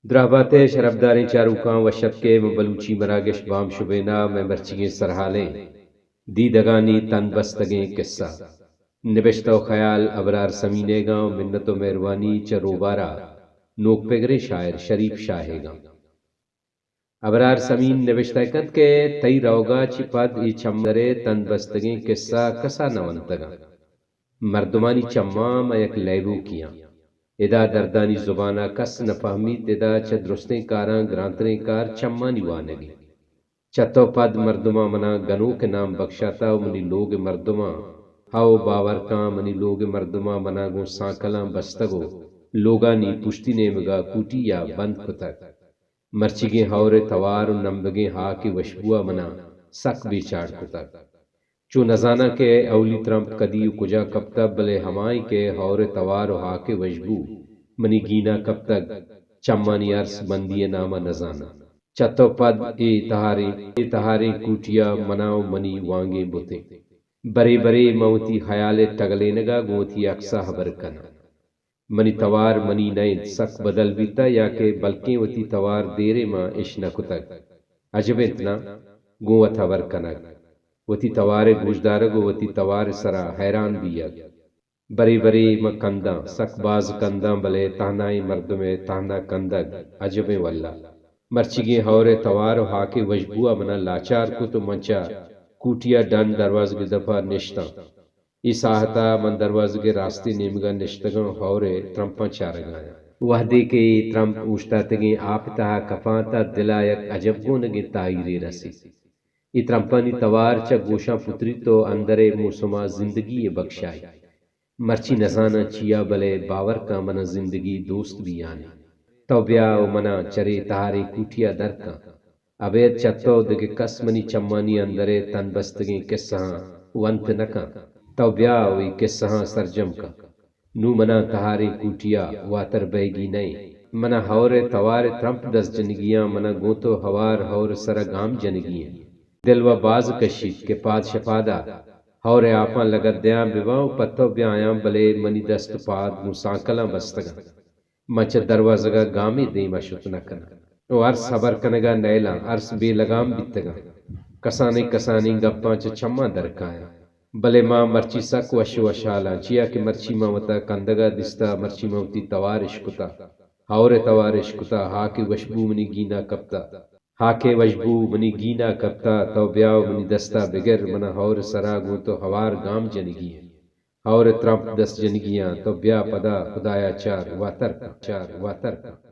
دراہ بات ئے شرپداریں چاروکاں، وش اتک ئے مں بلوچی مراگش بام شبین ءَ مئے مرچیگیں سرھالیں دیدگانی تن بستگیں کسہ۔ نبشتہ ءُ خیال ابرار سمین ئیگاں ءُ منت ءُ مھروانی چہ روبارا نوک پگریں شاعر شریف شاہ ئیگاں۔ ابرار سمین نبشتہ کنت کہ تئی روگا چہ پد اے چمدرے تن بستگیں کسہ کسا نہ ونتگاں۔ مردمانی چماں مں یک لیبوکے آں۔ ادا دردانی زبانا کس نہ فہمیت، ادا چہ درستیں کاراں گرانتریں کار چمانی وانگ انت۔ چہ تو پد مردماں منا گنوک نام بکشاتہ ءُ منی لوگ مردماں، ہئو باور کن منی لوگ مردماں منا گوں سانکلاں بستگ ءُ لوگانی پشتی نیمگا کوٹی یا بند کتگ۔ مرچیگیں ہئور ءِ توار ءُ نمبگیں ہاک ءِ وشبو ءَ منا سک بے چاڑ کتگ۔ چو نزاناں کہ اولی ترمپ کدی ءُ کجا کپتہ، بلے ہمائیں کہ ہئور ءِ توار ءُ ہاک ءِ وشبو منی گینا کپتگ، چمانی ارس بندی ءِ ناما نزاناں۔ چہ تو پد اے تہاریں، اے تہاریں کوٹیا منا ءُ منی وانگیں بتیں۔ برے برے من وتی ہیال ءِ ٹگلینگا گوں وتی اکسا ہبر کناں۔ منی توار منی نہ انت، سک بدل بیتہ یا کہ بلکیں وتی توار دیرے من اش نہ کتگ۔ عجب انت ناں؟ گوں وت ہبر کنگ، وتی توار ءِ گوشدارگ ءُ وتی توار ءِ سرا حیران بیگ۔ برے برے من کنداں، سک باز کنداں، بلے تہنائیں مردم ءِ تہنا کندگ عجبیں واللہ۔ مرچیگیں ہئور ءِ توار ءُ ہاک ءِ وشبو ءَ منا لاچار کت ءُ من چہ کوٹی ءَ ڈن دروازگ ءِ دپ ءَ نشتاں۔ اے ساہت ءَ من دروازگ ءِ راستیں نیمگ ءَ نشتگاں، ہئور ءِ ترمپاں چارگ ءَ آں۔ وہدے کہ اے ترمپ اوشتاتگیں آپ ءِ تہا کپاں تہ دل ءَ یک عجب گونگیں تاہیرے رسیت۔ اے ترمپانی توار چہ گوشاں پتریت ءُ اندر ءِ موسم ءَ زندگی یے بکشائیت۔ مرچی نزاناں چیا، بلے باور کن منا زندگی دوست بیان انت۔ تو بیا ءُ منا چرے تہاریں کوٹی ءَ در کن۔ ابید چہ تو دگہ کس منی چمانی اندر ءِ تن بستگیں کسہاں ونت نہ کنت۔ تو بیا ءُ اے کسہاں سرجم کن۔ نوں منا تہاریں کوٹی ءَ واتر بئیگی نہ انت۔ منا ہئور ءِ توار ءِ ترمپ دست جنگی آں، منا گوں تو ہوار ہئور ءِ سرا گام جنگی انت۔ دل وَ باز کشیت کہ پاد شپاد ءَ ہئور ءِ آپاں لگت دیان بباں ءُ پہ تو بیایاں، بلے منی دست ءُ پاد گوں سانکلاں بستگ انت۔ من چہ دروازگ ءَ گامے دیم ءَ شت نہ کناں ءُ ارس ہبر کنگ ءَ نئیلاں، ارس بے لگام بیتگاں۔ کسانیں کسانیں گپاں چہ چماں در کایاں۔ بلے ما مرچی سک وش ءُ وشحالاں، چیا کہ مرچی ما وتا کندگ ءَ دیستہ، مرچی ما وتی توار اشکتہ، ہئور ءِ توار اشکتہ، ہاک ءِ وشبو منی گینا کپتہ۔ ہاک ءِ وشبو منی گینا کپتہ، تو بیا ءُ منی دست ءَ بگر، منا ہئور ءِ سرا گوں تو ہوار گام جنگی انت۔ ہئور ءِ ترمپ دست جنگی آں، تو بیا پدا خدایا چار واتر کن، چار واتر کن۔